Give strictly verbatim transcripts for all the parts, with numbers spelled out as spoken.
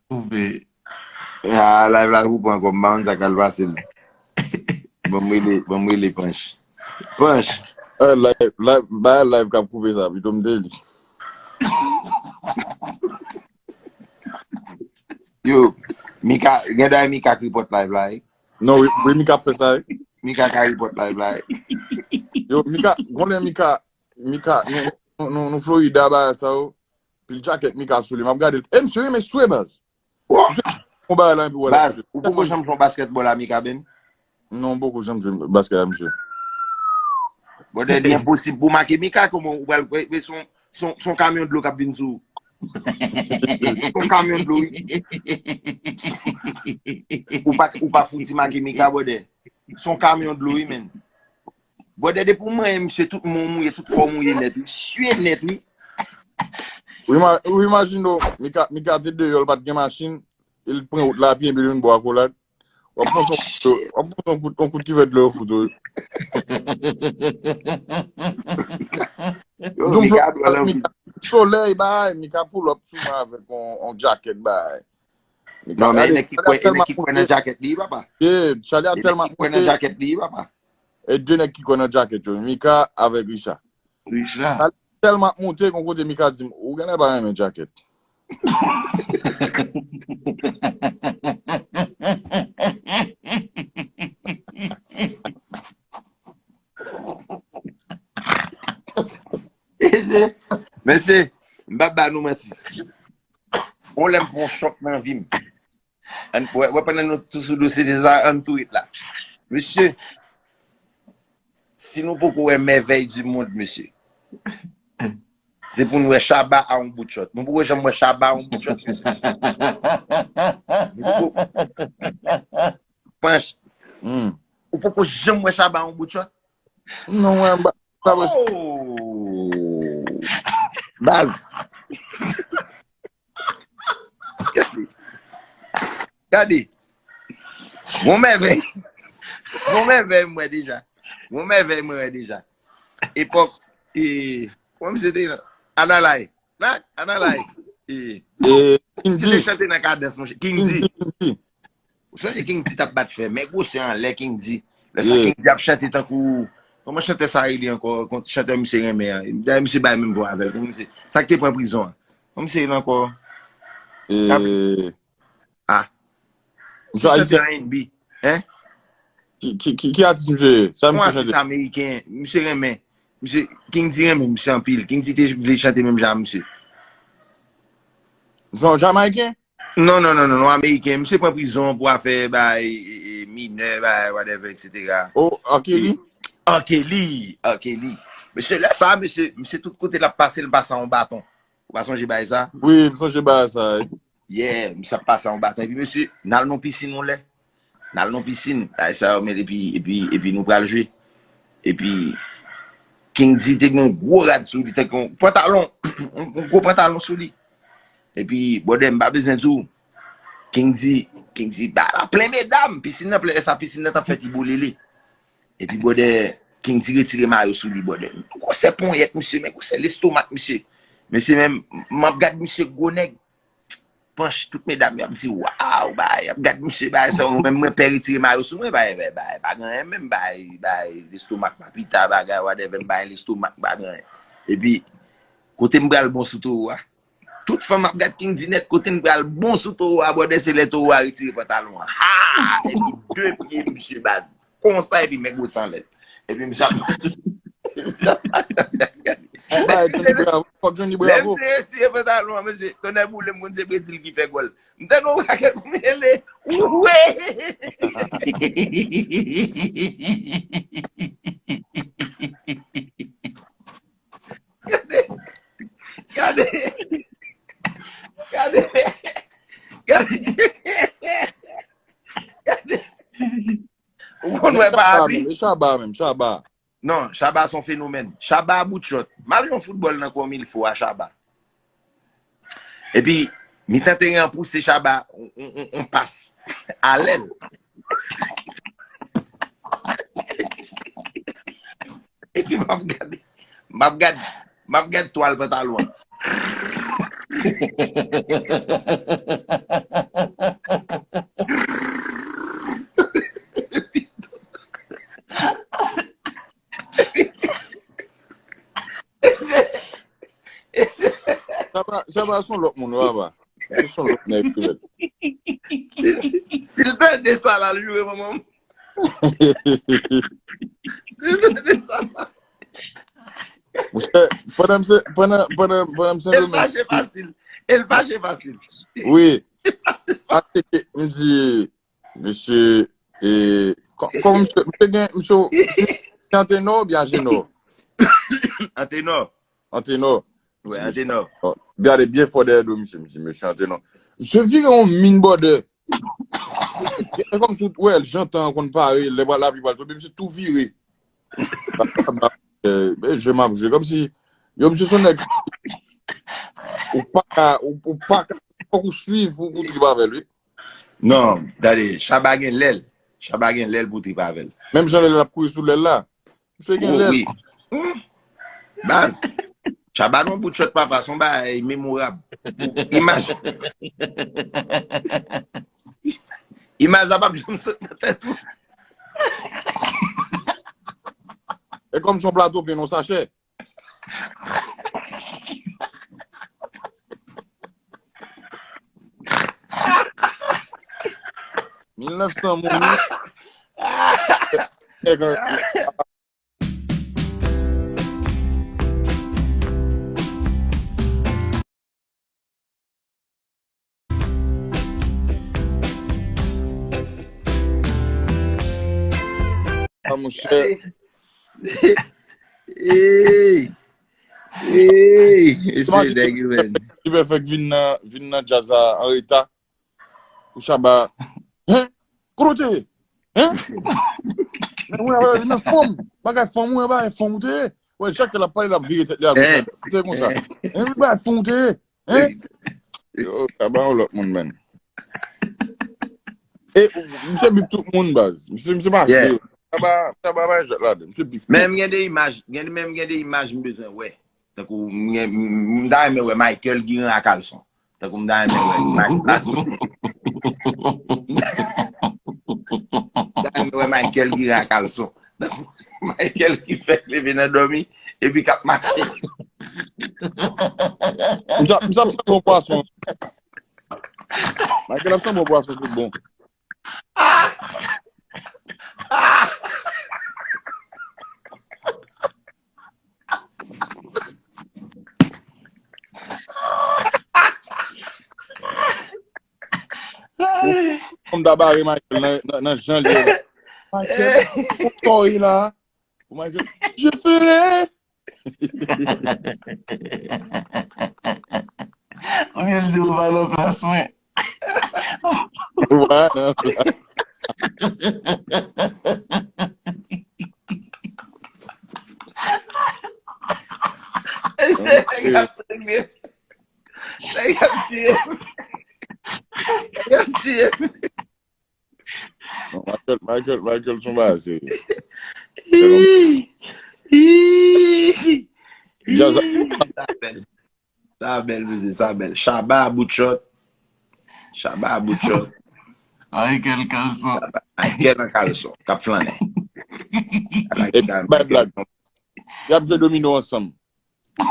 Koupe. Ah, live la koupe ankò, m pa konn sa k al pase m. Ban m rele, ban m rele Panch. Panch. Eh, live, live, ba live k ap koupe sa, pito m te li. Yo, Mika, gen dayè Mika ki pot live la, eh? Non, wi, wi, Mika ap fè sa, wi. Mika ka report live la, eh? Yo, Mika, konnen Mika, Mika, nou, nou, nou, nou Florida, ba sa, yo. Pil jacket Mika sou li, m ap gade l. E, misye renmen swe, baz. Misye, yon bagay la, epi wè la. Baz, ou poko janm jwe basketball a Mika, Ben? Non, m poko janm jwe basket a misye. Bon, dè, li enposib pou make Mika, kòman ou pral, wè, wè, son, son, son kamyon dlo k ap vin sou ou. Son kamyon dlo, wi. Ou pa, ou pa fouti make Mika, bwòdè. Son kamyon dlo, wi, men. Bwòdè, depi w manyen misye, tout men w mouye, tout kò w mouye nèt, wi. Sye nèt, wi. Ou ima-, ou imajine w, Mika, Mika te deyò, l pa t gen machin, e l pran wout la, pye, epi l vin bò akolad. W ap pran son kout, w ap pran son kout, yon kout ki fè dlo yo fout ou. Yo, Mika dwòl anpil. Solèy, bay, Mika pull up sou mwen avèk yon, yon jacket, bay. Non, men nèg ki kwè, nèg ki kwè nan jacket li, papa. Yeah, Charlie a tèlman Nèg ki kwè nan jacket li, papa. E de nèg ki kwè nan jacket yo, Mika avèk Richard. Richard. Charlie tèlman ap monte, kon kote Mika di m, ou genlè pa renmen jacket. Mesye, mesye, m pa ba nou manti. Yon lè m pran yon chòk nan vi m. Ann, wè, wè, pandan nou tou sou dosye de sa, ann tou ret la. Mesye, si nou poko wè mèvèy di mond, mesye, se pou nou wè Shabba a yon bout chòt. Nou poko janm wè Shabba a yon bout chòt, mesye. Nou poko. Panch. Hmm. Ou poko janm wè Shabba a yon bout chòt? Non, mwen, ba, sa wè. Oh! Baz. Gade. Gade. Bon mèvèy. Bon mèvèy mwen deja. Bon mèvèy mwen deja. Epòk, e, kòman misye te nan? Analay. Nan, Analay. E, E, ki te King D, chante nan kadans, monchè. King D. King D. Ou sonje King D t ap bat fè, men gwosè anlè King D. Lè sa Yeah. King D ap chante tankou, kòman chantè sa rele ankò? Kon-, chantè misye renmen an. Dayè misye bay menm vwa avè l. Kòman misye, sa k te pran prizon an. Kòman misye rele ankò? E, Ah. Misye Chantè ayisyen. R and B. Hein? Ki, ki, ki, ki atis misye ye? Sa Yon misye atis chante? Ameriken. Misye renmen. Misye, King D renmen misye anpil. King D te vle chante menm jan a misye. Misye yon Jamayiken? Non, non, non, non, non, Ameriken. Misye pran prizon pou afè bay, e, e, minè, bay, whatever, et cetera. Oh, R. Kelly? R. Kelly, R. Kelly. Mesye, lè sa, mesye, misye tout kote l ap pase, l pase yon baton. Ou pa sonje bay sa? Wi, m sonje bay sa, wi. Yeah, misye ap pase yon baton. Epi, mesye, n al nan pisin yon lè. N al nan pisin. Bay sa, men, epi, epi, epi nou pral jwe. Epi, King D te gen yon gwo rad sou li, te gen yon pantalon, yon, yon gwo pantalon sou li. Epi, bwòdè, m pa bezwen di w. King D, King D, ba la plen medam. Pisin nan plen, lè sa, pisin nan t ap fè ti bolele. Epi, bwòdè, King D retire mayo sou li, bwòdè. Gwosè ponyèt, misye, men gwosè lestomak, misye. Mesye, men, m ap gad misye gwo nèg. Panch, tout medam yo ap di, waw, bay, y ap gad misye, bay, sa, mwen menm, mwen pè retire mayo sou mwen, bay, bay, bay, pa gen anyen menm, bay, bay, lestomak pa pita, bagay, whatever, m bay lestomak, pa gen anyen. Epi, kote m pral bon sou towo a? Tout fanm ap gad King D nèt, kote m pral bon sou towo a, bwòdè, se lè towo a retire pantalon an. Ha! Epi de pye misye baz. Konsa, epi men gwo san lèt. Epi misye ap. Bay Johnny Bravo. Fòk Johnny Lè Bravo. misye retire pantalon an, mesye, tonnè boule m konn se Brezil ki fè gòl. M tande yon pakèt moun rele. Wouwe! Gade. Gade. Gade. Gade. Gade. Ou konn wè pa Shabba abi? Menm, e Shabba menm, Shabba. Non, Shabba se yon fenomèn. Shabba a bout chòt. M al jwe yon foutbòl nan kò mil fwa a Shabba. Epi, mitan teren an pouse Shabba, on, on, on, on pas alèl. Epi m ap gade, m ap gade, m ap gade twal pantalon an. Chaba, Chaba se yon lòt moun, wi, papa. Se yon lòt nèg, wi. Si l tande sa la, l joure manman m. Si l tande sa la. Monchè, pandan m se, pandan, pandan, pandan m El Sendomeng, fache fasil. El fache fasil. Wi. Ase ke m di, mesye, e, kò-, kòman misye, misye gen, misye, misye Antenò oubyen Ajenò? Antenò. Antenò. Wi, Antenò. Gade byen fò dèyè do misye, m di, mesye Antenò. Misye vire yon min bòdè. E kòmsi w wè l, jan tan an konn pare, lè pral lapli pral tonbe, misye tou vire. Eh, jwe m ap jwe, kòmsi, yo, misye se yon nèg ou pa ka, ou, ou pa ka, fòk ou swiv pou, pou trip avè l, wi. Non, tande, Chaba gen lèl. Chaba gen lèl pou trip avè l. Menm jan lè l ap kouri sou lèl la. Misye gen lèl. Wi. Hmm. Baz. Chaba nan bout chòt papa, se yon bagay memorab. Imaj. Imaj la p ap janm sot nan tèt ou. E kòm se yon plato pen nan sachè. Mil nèf san moun, wi. Ah, monchè. Ey! Ey! Mesye, nèg yo, man. Ti pè fèk vin nan, vin nan djaz la an reta. Pou Chaba. Hein? Kote w te ye? Hein? Men mwen ap nan fanm. Bagay fanm, mwen bagay fanm ou te ye. Wè, chak lè l ap pale, l ap vire tèt li a goch a dwat. Se konsa. Hein? Bagay fanm ou te ye. Hein? Yo, Chaba yon lòt moun, man. E, misye bif tout moun, baz. Misye, misye pa jwe. Chaba, Chaba pa jwèt ladan. Misye bif tout. Men m gen de imaj, gen, men m gen de imaj m bezwen wè. Tankou m gen, m, m ta renmen wè Michael Guiran a kalson. Tankou m ta renmen wè Maestro. M ta renmen wè Michael Guiran a kalson. Tankou Michael ki fèk leve nan dòmi epi k ap mache. M sa, m sa ap sanble yon pwason. Michael ap sanble yon pwason tout bon. Kòm ta bare Michael nan, nan, nan jan li ye. Michael, ou kò e la. Michael, je ferai. Ou byen di ou pa nan plas mwen. Ou pa nan plas. Ese nèg ap sangle. Nèg ap tiye m. Nèg ap tiye m. Non, Michael, Michael, Michael, se yon bagay serye. Ih, ih, ih. Sa bèl. Sa bèl, mesye, sa bèl. Chaba a bout chòt. Chaba a bout chòt. Michael kalson. Chaba, Michael an kalson, k ap flannen. Ala ki bay blag. Y ap jwe domino ansanm.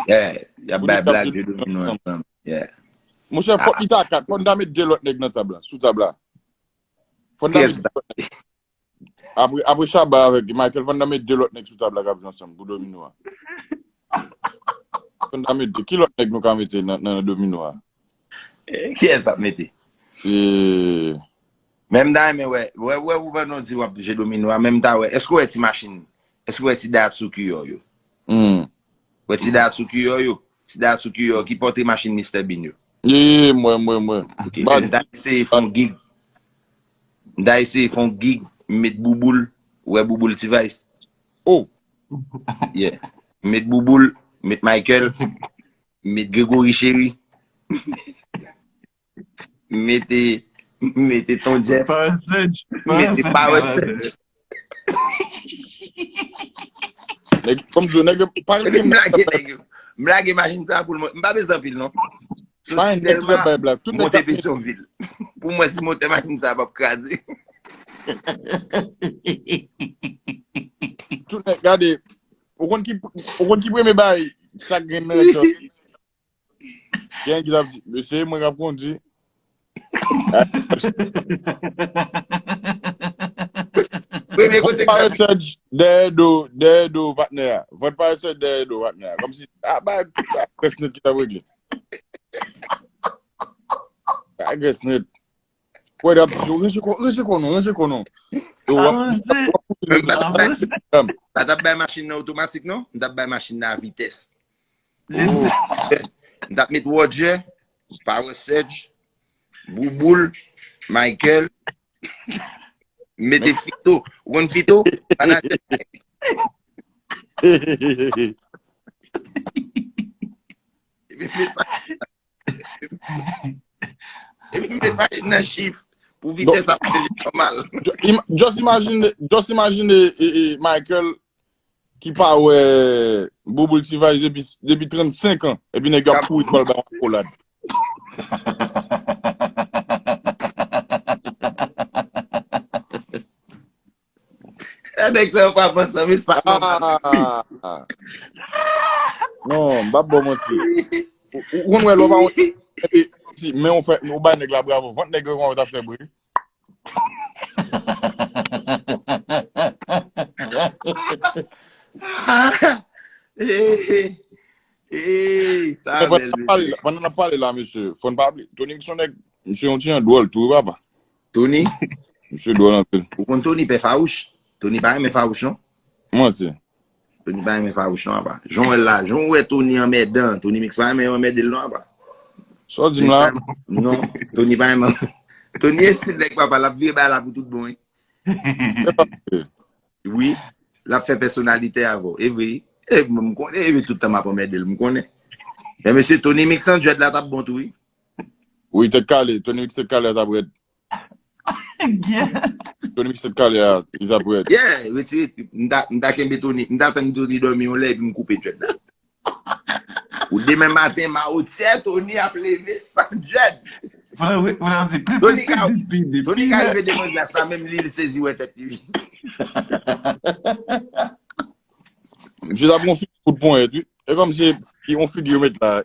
Yeah, y ap bay blag, jwe domino ansanm. Yeah. Monchè, fòk li ta kat. Fò n ta met de lòt nèg nan tab la, sou tab la. Fò n ta met de lòt nèg. Apre, apre Chaba avèk Michael, fò n ta met de lòt nèg sou tab la k ap jwe ansanm pou domino a. Fò n ta met de. Ki lòt nèg nou ka mete nan, nan domino a? Eh, kiyès ap mete? Eh. Men m ta renmen wè, wè, wè, ou pandan w di w ap jwe domino a, men m ta wè, èske w wè ti machin, èske w wè ti Daihatsu Kuyou yo? Hmm. Wè ti Daihatsu Kuyou yo, ti Daihatsu Kuyou ki pòtre machin Mister Bean yo. Ye, ye, mwen, mwen, mwen. Ok, men m ta eseye fè yon gig. M ta eseye fè yon gig, m met Bouboul, ou wè Bouboul T-Vice. Oh. Yeah. M met Bouboul, m met Michael, m met Gregory Chéry. Mete, mete Ton Jeff. Power Surge. Mete Power Surge. Nèg, kòm di, nèg yo pa. Epi m lage nèg yo. M lage machin sa pou l mwen. M pa bezwen anpil non. Soti Dèlma, monte Petyonvil. Pou mwen, si monte machin sa p ap kraze. Tout nèg, gade, ou konn ki, ou konn ki premye bagay chak grenn nèg yo. Gen ki t ap di, mesye, mwen k ap kondi. Premye kote k t ap Parasèj dèyè do, dèyè do patnè a. Vant parasèj dèyè do patnè a. Kòmsi, a, ba, ba, Gresnet ki t ap regle. Ba, Gresnet. Kwè t ap di, yo, ranje kò, ranje kò non, ranje kò non. Yo, w ap, Avanse. w ap pouse Avanse. Pa t ap bay machin nan otomatik, non? M t ap bay machin nan a vitès. M t ap met Roger, Parasèj, Bouboul, Michael, mete Fito. Ou konn Fito? Panajè. Epi met machin nan chif pou vitès ap chanje nòmal. Just imagine, just imagine e, e, Michael ki pa wè Bouboul T-Vice depi, depi trannsenk an. Epi nèg yo ap kouri pou al bay akolad. Nèg sa yo pa panse, men se pa nòmal. Ah. Non, m p ap ba w manti. Ou ou konn wè lè w pa wè, epi si, men w fè, ou bay nèg la bravo. Vant nèg yo konn w t ap fè bri. Hey, hey, sa bèl, mesye. Pandan n ap pale la, mesye, fò n pa bliye. Tony Mix se yon nèg, misye yon ti jan dwòl tou, wi, papa. Tony, Misye dwòl anpil. ou konn Tony pè fawouch? Tony pa renmen fawouch, non? Manti. Tony pa renmen fawouch, non, apa. Jan w wè l la, jan w wè Tony anmèdan, Tony Mix pa renmen yo anmède l, non, apa. Sa w di m la? Non, Tony pa renmen. Tony estil nèg papa, l ap vire bay la pou tout bon, wi. Wi, l ap fè pèsonalite avè w. E vre, wi. E mwen, m konnen, e tout tan m ap anmède l, m konnen. Men mesye, Tony Mix an djèd la t ap bon tou, wi. Wi, tèt kale. Tony Mix tèt kale a t ap rèd. Gyèt. Tony Mix tèt kale a, li t ap rèd. Yeah, retire. M ta, m ta kenbe Tony. M ta tann Tony dòmi yon lè epi m koupe djèd la. Ou demen maten, mawotyè, Tony ap leve san djèd. Fò w di Tony ka, Tony ka rive devan glas la, menm li, li sezi wè tèt li. Misye t ap gon figi kout ponyèt, wi. E kòmsi yon figi yo met la.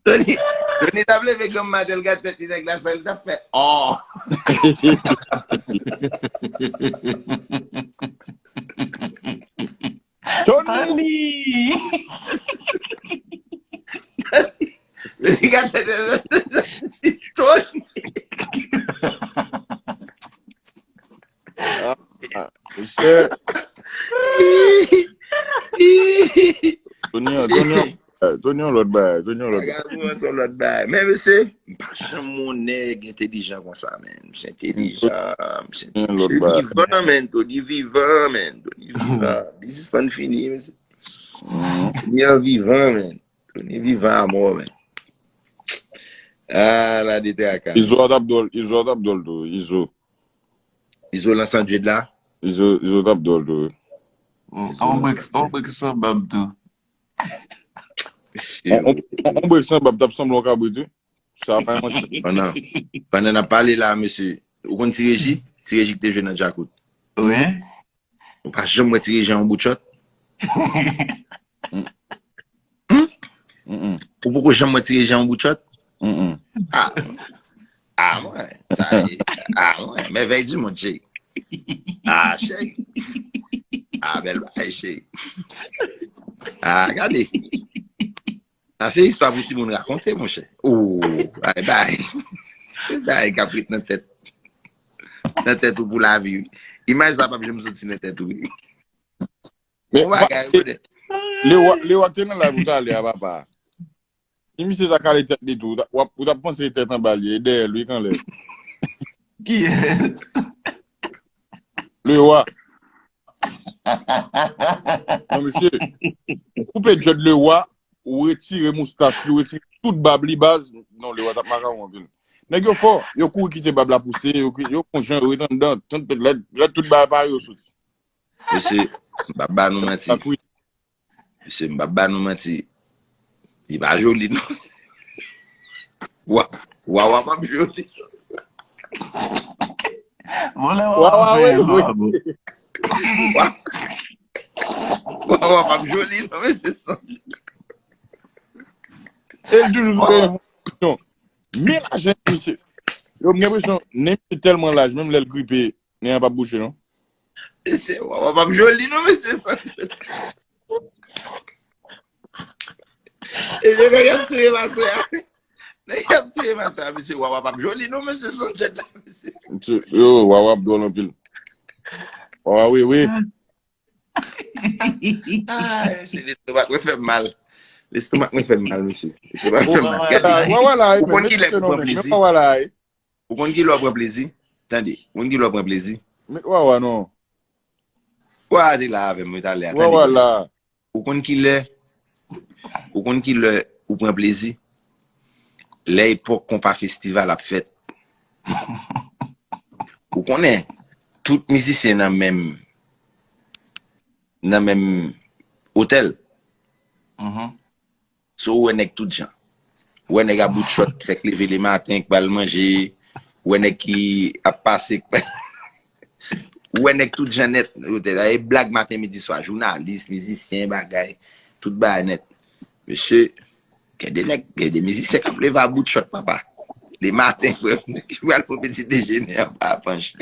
Tony, Tony t ap leve granm maten, l gad tèt li, nèg la, sa l t ap fè. Oh! Tony! Tony! Li gad tèt li, Tony! Ah, misye. Tony, Tony, Tony yon lòt bagay, Tony yon lòt bagay. Gad pou mwen se yon lòt bagay. Men mesye, m pa janm wè yon nèg entelijan konsa, men. Misye entelijan, misye, Yon lòt misye bagay. Vivan, men. Tony vivan, men. Tony vivan. Li sispann fini, mesye. Li an vivan, men. Tony vivan a mò, men. Ah, la de traka. Izo a t ap dwòl, Izo a t ap dwòl tou, Izo. Izo lan san djèd la. Izo, Izo t ap dwòl tou, wi. On brek, on brek san bab tou. On, on, on brek san bab t ap sanble yon kabrit, wi. Sa pa yon Pandan, pandan n ap pale la, mesye, ou konn Ti Reji? Ti Reji ki te jwe nan Djakout. Wi. Ou pa janm wè Ti Reji an bout chòt? Mm-mm. Ou poko janm wè Ti Reji an bout chòt? Mm-mm. Ah, ah mwen, sa e, ah mwen, mèvèy di mond, cheri. Ah, cheri. Ah, bèl bagay, cheri. Ah, gade. Sa se istwa pou timoun rakonte, monchè. Oh, bay, bay. Se bagay k ap ret nan tèt. Nan tèt ou pou lavi, wi. Imaj sa p ap janm soti nan tèt ou, wi. Men, Yon bagay, brother. Lewa, Lewa k te nan live ou talè a, papa. Si misye ta kale tèt li tou, ou ta, w ap, ou t ap panse tèt anba l ye, e dèyè l, wi, k anlè. Kiyès? Lewa. Non, mesye, ou koupe djèd Lewa, ou retire moustach li, ou retire tout bab li, baz. Non, Lewa t ap makawon anpil. Nèg yo fò, yo kouri kite bab la pouse, yo, yo kon jan yo ret anndan, tant lè, lè tout bagay pare yo soti. Mesye, m p ap ba nou manti. Sa kwi. Mesye, m p ap ba nou manti. Li pa joli, non. Wa, wa, wa, pa joli. Bon, lè Wa, wa, w wi, ap wi. fè bon. Wa. Wawa p ap joli non, mesye, san. E l toujou sou yon enfòmasyon. Men laj misye. Yo, m gen enpresyon, nen misye tèlman laj, menm lè l gripe, nen an p ap bouche, non. Mesye, wawa p ap joli, non, mesye, san. E yo, nèg ap touye masè a. Nèg ap touye masè a, mesye, wawa p ap joli, non, mesye, san djèd la, mesye. Yo, wawa ap dwòl anpil. Wawa, wi, wi. Ay, mesye, lestomak mwen fè m mal. Lestomak mwen fè m mal, mesye. Lestomak mwen fè m mal. Gade, ou konn ki lè pou pran plezi? Ou konn ki lè w pran plezi? Tande, ou konn ki lè w pran plezi? Met wawa non. Wawa te la avè m talè a, tande. Wawa la. Ou konn ki lè? Ou konn ki lè ou pran plezi? Lè epòk konpa festival ap fèt. Ou konnen, tout mizisyen nan menm, nan menm otèl. Mhm. So, ou wè nèg tout jan. Ou wè nèg a bout chòt, fèk leve lematen, k pral manje. Ou wè nèg ki ap pase, ou wè nèg tout jan nèt. Otèl la, e blag maten, midi, swa. Jounalis, mizisyen, bagay. Tout bagay nèt. Mesye, gen de nèg, gen de mizisyen k ap leve a bout chòt, papa. Lematen, frè m, ki pral pran peti dejene anba panch.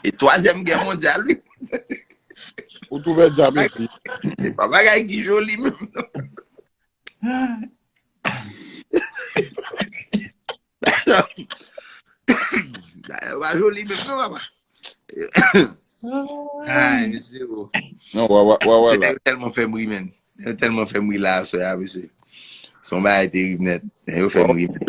E twazyèm gè mondyal, wi. Ou tou pèdi apeti. Se pa bagay ki joli, menm, non. Bagay pa joli, menm, non, papa. Ay, mesye, o. Non, wa, wa, wa, wa la. Yo tèlman fè m ri, menm. Yo tèlman fè m ri la, aswè a, mesye. Se yon bagay terib nèt. Yo fè m ri, menm.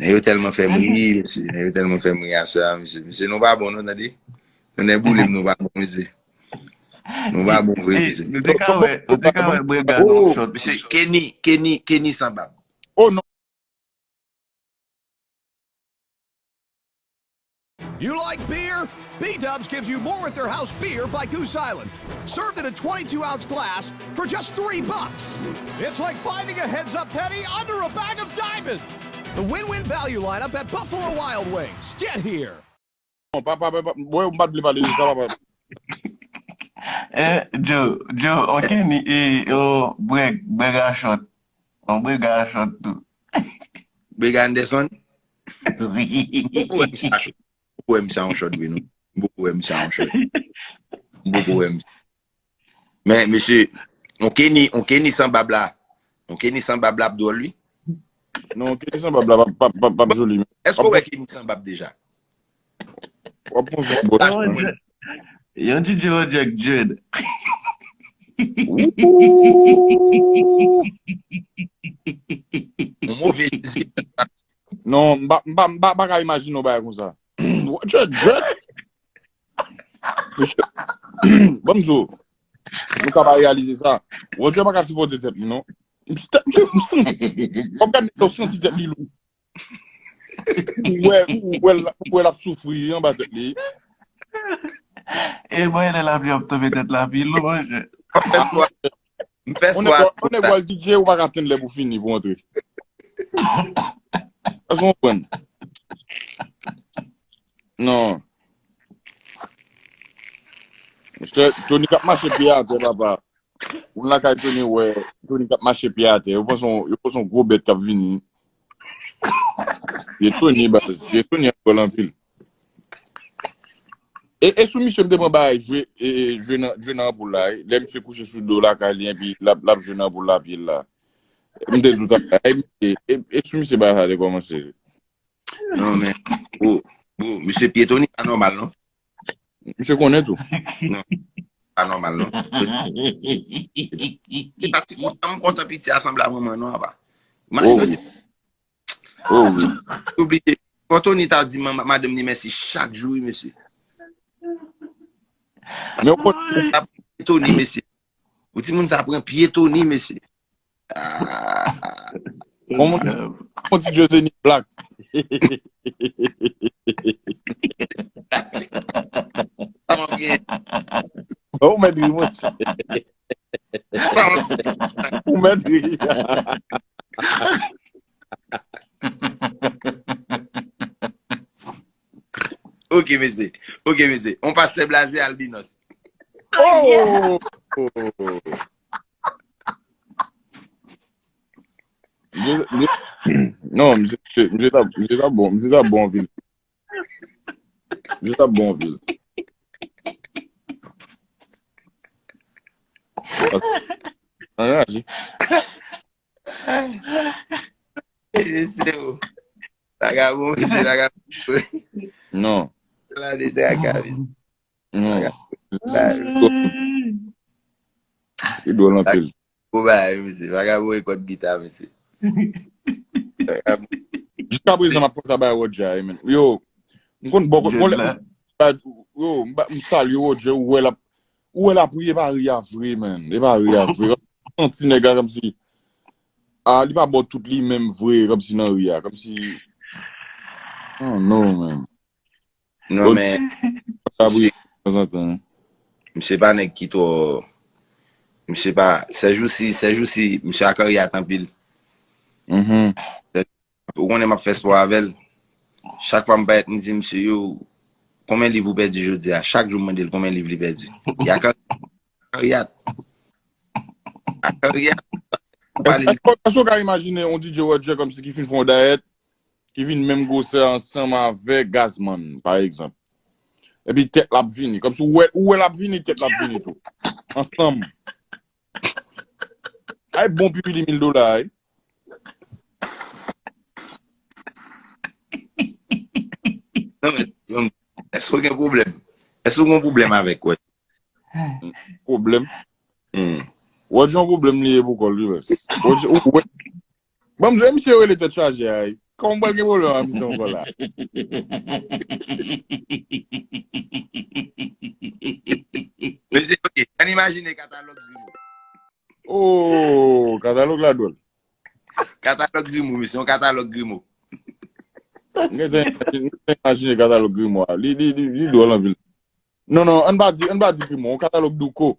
Nèg yo tèlman fè m ri, mesye. Nèg yo tèlman fè m ri aswè a, mesye. Mesye, nou pa bon, non, tande. Nou nèg boule m, nou pa bon, mesye. Nou pa bon vre, mesye. Nou te ka wè, nou te ka wè Brega nan yon shot. Mesye, Kenny, Kenny, Kenny san bab. Oh, non. You like beer? B-Dubs gives you more at their house beer by Goose Island. Served in a twenty-two ounce glass for just three bucks. It's like finding a heads up penny under a bag of diamonds. The win-win value lineup at Buffalo Wild Wings. Get here. Non, pa, pa, pa, pa, mwen, m pa t vle pale de sa, papa. Eh, Joe, Joe, ok, ni, eh, oh, Breg, Brega shot. On Brega shot tou. Brega Anderson? Wi. Ou wè misye a shot. Ou wè misye a yon shot, wi, non. Ou wè misye a yon shot. Ou wè misye. Men, mesye, on Kenny, on Kenny san bab la. On Kenny san bab la ap dwòl, wi. Non, on Kenny san bab la p ap, p ap, p ap, p ap joli. Èske w wè Kenny san bab deja? W ap pran yon bòt. Yon D J Roderick dread. Ooh. On move Jezi. Non, m pa, m pa, m pa, m pa ka imajine yon bagay konsa. Dread, dread. Mesye, ban m di w, nou ka pa reyalize sa. Roger pa ka sipòte tèt li, non. M santi, w ap gade nèg la, w santi tèt li lou. Ou wè, ou wè l, ou wè l ap soufri anba tèt li. E mwen, lè lapli ap tonbe, tèt la pi lou, monchè. M fè swa, m fè swa. On nèg, on nèg wè l D J, ou pa ka tann lè pou fini, pou antre. Èske w konprann? Non. Mesye, Tony k ap mache pye atè, papa. Moun lakay Tony wè, Tony k ap mache pye atè. Yo panse yon, yo panse yon gwo bèt k ap vini. Pye Tony, baz. Pye Tony an dwòl anpil. E, e sou misye m te pran bagay jwe, e, e, jwe nan, jwe nan anpoul la, e. Lè misye kouche sou do lakay li, epi l ap, l ap jwe nan anpoul la, pye l la. M te di w talè, e, e, e sou misye bagay sa te kòmanse. Non, men, bon, bon, misye pye Tony pa nòmal, non. Misye konnen tou. Non, pa nòmal, non. Se pa ti kontan, m kontan piti a sanble a manman, non, apa. Oh, wi. Oh, wi. Oblije. Fò Tony ta di manman, madanm ni mèsi chak jou, wi, mesye. Men ou konn Tony, mesye. Ou timoun sa pran pye Tony, mesye. Ah. On, on ti José ni black. Sa mwen gen. Ou mèt ri, monchè. Ou mèt ri. Ok, mesye. Ok, mesye. On pastè blaze albinos. Oh! Misye, misye, non, misye, misye, misye ta, misye ta bon, misye ta bon anpil. Misye ta bon anpil. Anraje. Mesye, o. Vagabon, mesye, vagabon. Non. La de traka, mesye. Non. Li dwòl anpil. Gwo bagay, mesye. Vagabon e kòd gita, mesye. Jiska prezan, m ap panse a bay Roger, wi, men. Yo, m konn bò, m konn lè, yo, m ba- m salye Roger, ou wè l ap, ou wè l ap ri, e pa ri a vre, men. E pa ri a vre. Santi nèg la kòmsi, a, li pa ba w tout li menm vre, kòmsi nan ri a, kòmsi, oh, non, men. Non, men, misye, misye pa nèg ki twò, misye pa, sèjousi, sèjousi, misye akaryat anpil. Ou konnen m ap fè spò avè l. Chak fwa m parèt, m di, "Misye, yo, konbyen liv ou pèdi jodi a?" Chak jou m mande l konbyen liv li pèdi. Li akaryat. Akaryat. Èske, èske w ka imajine yon D J Roger kòmsi ki fin fè yon dayèt, ki vin menm gwosè ansanm avèk Gazman, pa egzanp? Epi tèt l ap vini. Kòmsi ou wè, ou wè l ap vini, tèt l ap vini tou. Ansanm. Ay, bon pipi li mil dola, ay. Non, men, èske w gen pwoblèm? Èske w gen pwoblèm avèk wè? Pwoblèm? Hmm. Wè, yon pwoblèm li ye pou kò l, wi, bès. Wè, wè. Bon, mwen, misye rele tèt chaje, ay. Kòman m pral gen pwoblèm ak misye ankò la? Mesye, ok, ann imajine katalòg Grimaud. Oh, katalòg la dwòl. Katalòg Grimaud, mesye, yon katalòg Grimaud. Mwen te imajine, mwen te imajine katalòg Grimaud a. Li, li, li, li dwòl anpil. Non, non, ann pa di, ann pa di Grimaud, yon katalòg Douko.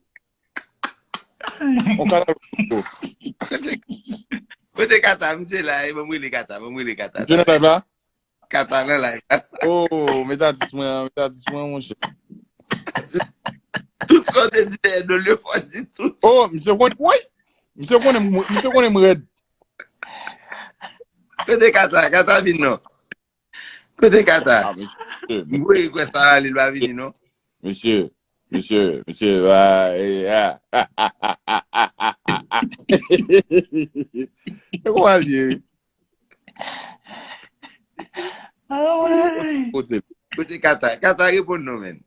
Yon katalòg Douko. Kote, kote Kata, misye la, e, ban m rele Kata, ban m rele Kata. Misye nan live la? Kata nan live la. Oh, metatis mwen, metatis mwen, monchè. Tout sa w te di dèyè do l yo, fò w di tout. Oh, misye konnen, woy! Misye konnen m, misye konnen m rèd. Kote Kata? Kata vin non. Kote Kata? Ah, mesye, mesye. M kwè, kwè sa ale, l pa vini non. Mesye, mesye, mesye, ah, eh, ah. E kòman l ye? Kote l? Kote Kata? Kata reponn non, men.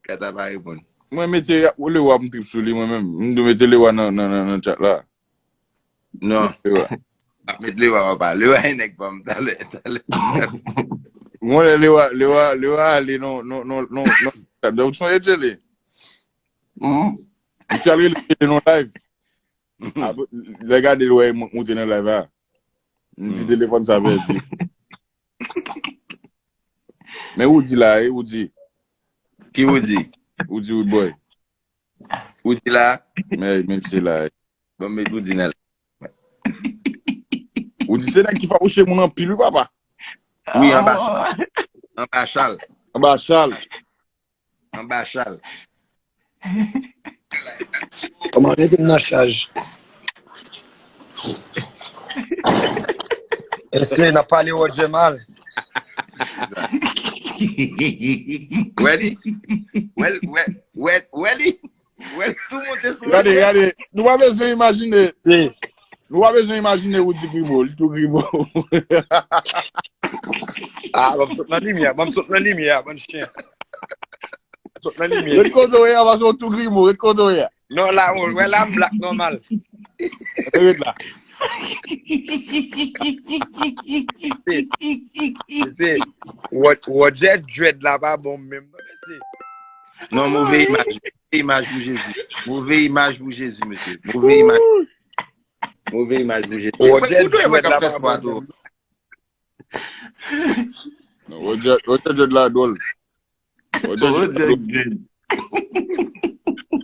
Kata pa reponn. Mwen mete Lewa, m trip sou li, mwen menm. M dwe mete Lewa nan, nan, nan, nan chat la. Non. Lewa. Ap met Lewa, papa. Lewa e nèg pa m talè, talè. Mwen, lè Lewa, Lewa, Lewa ale non, non, non, non, non. Ou sonje Tchele? Misye al rele Tchele non live. Apre, lè gade l wè m moute nan live la. M di telefòn sa pèdi. Men Woody la, e Woody. Ki Woody? Woody Woodboy. Woody la? Men, men misye la. Bon, men Woody nan. Woody se nèg ki fawouche moun anpil, wi, papa. Wi, anba chal. Anba chal. Anba chal. Anba chal. Kòman rete m nan chaj? Mesye, n ap pale Roger mal. Wè li? Wè, wè, wè, wè li? Wè l tou monte sou Gade, Roger. Gade, nou pa bezwen imajine. Nou pa bezwen imajine Woody Grimaud, li tou Grimaud. Ah, ban m sot nan limyè, ban m sot nan limyè, bann chen. Sot nan limyè. Ret kote w ye a, paske w tou Grimaud, ret kote w ye a. Non, la, w wè la, m black nòmal. Ret la. Se, se, Ro- Roger dread la pa bon menm, non, mesye. Non, move imaj. Move imaj pou Jezi. Move imaj pou Jezi, mesye. Move imaj. Move imaj pou Jezi. Roger dread la pa bon menm. Non, Roger, Roger dread la dwòl. Roger dread la dwòl.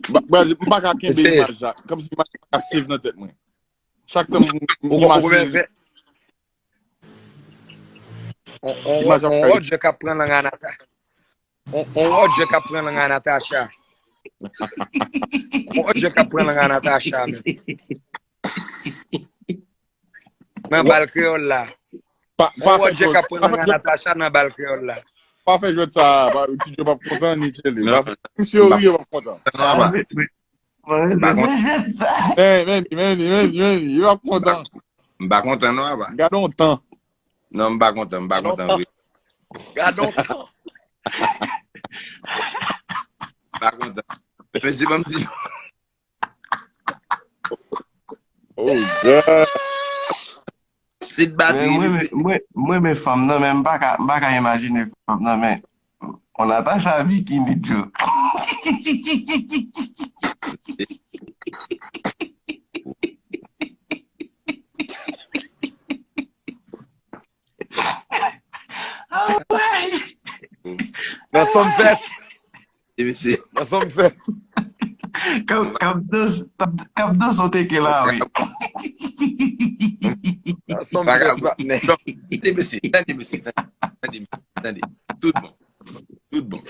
Ba- Braz, m pa ka kenbe imaj la. Kòmsi imaj la save nan tèt mwen. Chak tan m, m imajine li. On, on, on Roger k ap pran lang a Nata-, on, on Roger k ap pran lang a Natacha. Bon, Roger k ap pran lang a Natacha, men. Nan bal kreyòl la. Pa, pa fè Roger k ap pran lang a Natacha nan bal kreyòl la. Pa fè jwèt sa, pa, Ti Djo p ap kontan, ni Tchele. Pa fè, menm si yo ri, yo p ap kontan. Non, pa. Men, men, men, men, men, men, yo p ap kontan. M pa kontan, non, apa. Gade yon tan. Non, m pa kontan, m pa kontan, vre. Gade yon tan. M pa kontan. Mesye, ban m di. Oh, God. Sit batri, mwen, mwen, mwen, mwen, men fanm nan, men m pa ka, m pa ka imajine fanm nan, men on Natacha bikini Djo. Nan Sumfest. Nan Sumfest. Kap, kap dans, kap dans ou teke la, wi. Nan Sumfest, patnè. Tande, mesye, tande, mesye, tande, tande, tande. Tout bon. Tout bon.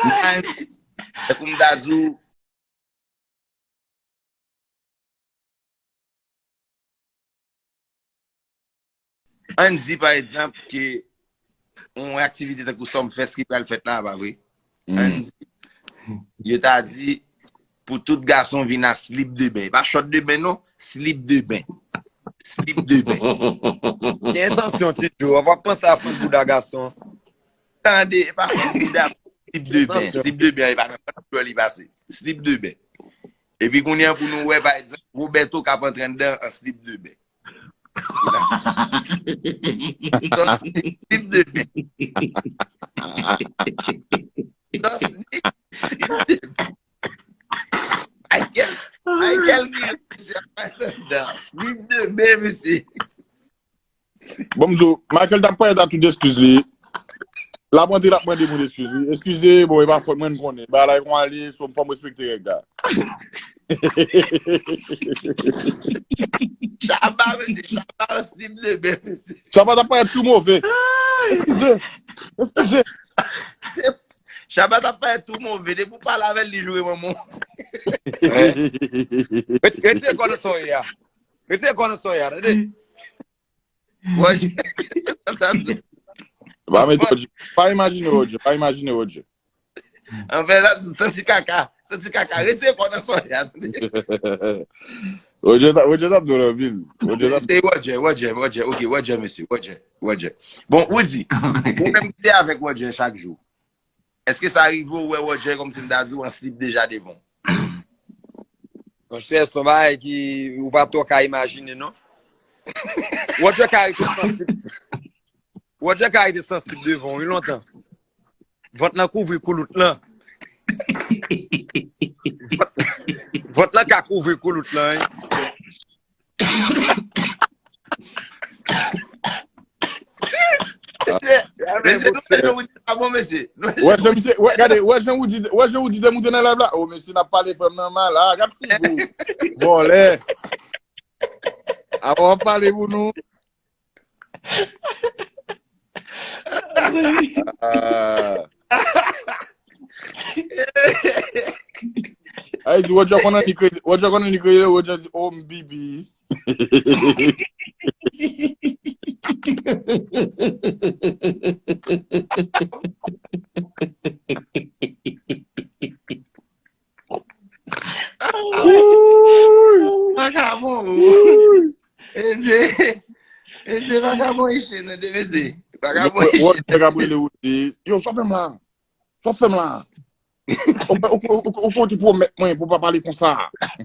Mwen, se pou m ta di w, ann di, pa egzanp, ke yon aktivite tankou Sumfest ki pral fèt la, pa vre? Ann di, yo ta di, pou tout gason vin a slip de ben. E pa chòt de ben, non, slip de ben. Slip de ben. Gen entansyon, Ti Djo, w ap panse a fann bouda gason. Tande, e pa fann bouda, slip de ben. Slip de ben, e pa nan fann bouda li pase. Slip de ben. Epi kounye a pou nou wè, pa egzanp, Roberto k ap antre anndan an slip de ben. Slip de ben. Slip de ben. Michael, Michael ki slip de ben, mesye. Bon, m di w, Michael t ap parèt a tout eskiz li. L ap rantre, l ap mande moun eskiz li. Eskize, bon, e pa fòt mwen, m konnen. Bagay la e konsa l ye, so fò m respekte règ la. Shabba, mesye, Shabba an slip de ben, mesye. Shabba t ap parèt tou move. Eskize, eskize. Shabba t ap parèt tou move. Depi w pale avè l, li joure manman w. Retire kò nan sa w ye a. Retire kò nan sa w ye a, tande. Roger. Pa mete Roger. Pa imajine Roger. Pa imajine Roger. Anfè, la, santi kaka. Santi kaka. Retire kò nan sa w ye a. Roger t ap, Roger t ap dòl anpil. Roger t ap... Se Roger, Roger, Roger. Ok, Roger, mesye. Roger, Roger. Bon, Roody, ou menm ki te avèk Roger chak jou. Èske sa rive w wè Roger, kòmsi m ta di w, an slip deja devan w? Monchè, se yon bagay ki ou pa twò ka imajine, non. Roger ka rete san slip. Roger ka rete san slip devan w, wi, lontan. Vant lan kouvri koulout lan. Vant, vant lan ka kouvri koulout lan, wi. Mesye, nou wè jan Woody pa bon, mesye. Wè jan misye, wè, gade, wè jan Woody, wè jan Woody te moute nan live la. O, mesye, n ap pale fanm nan mal. A, gad figi w. Vòlè. Avan w ap pale pou nou. Ah. Ay, di Roger konn annik rele, Roger konn annik rele, Roger di, "Oh, m bibi." Vagabon. Mesye, mesye, vagabon e chen, tande, mesye. Vagabon e chen. Wòl nèg ap rele ou di, "Yo, sa w fè m la? Sa w fè m la? Ou, ou, ou, ou, ou te pwomèt mwen pou w pa pale konsa.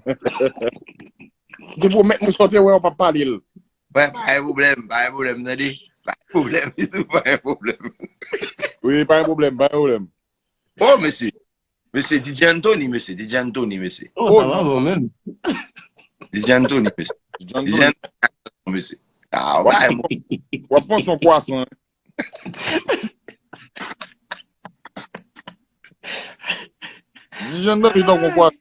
Ou te pwomèt mwen sa w te wè, w p ap pale l." Wè, pa gen pwoblèm, pa gen pwoblèm, tande. Pa gen pwoblèm ditou, pa gen pwoblèm. Wi, pa gen pwoblèm, pa gen pwoblèm. Oh, mesye. Mesye, D J Anthony, mesye, D J Anthony, mesye. Oh, sa va bon menm. D J Anthony, mesye. D J Anthony, mesye. Ah, w ap, w ap panse yon kwasan, hein. D J Anthony tankou yon kwasan.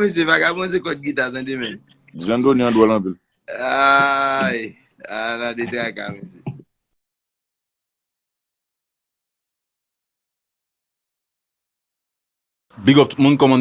Mesye, vagabon se kòd gita, tande, men. Jandoni an dwòl anpil. Ay, ala de traka, mesye. Big up tout moun, kòman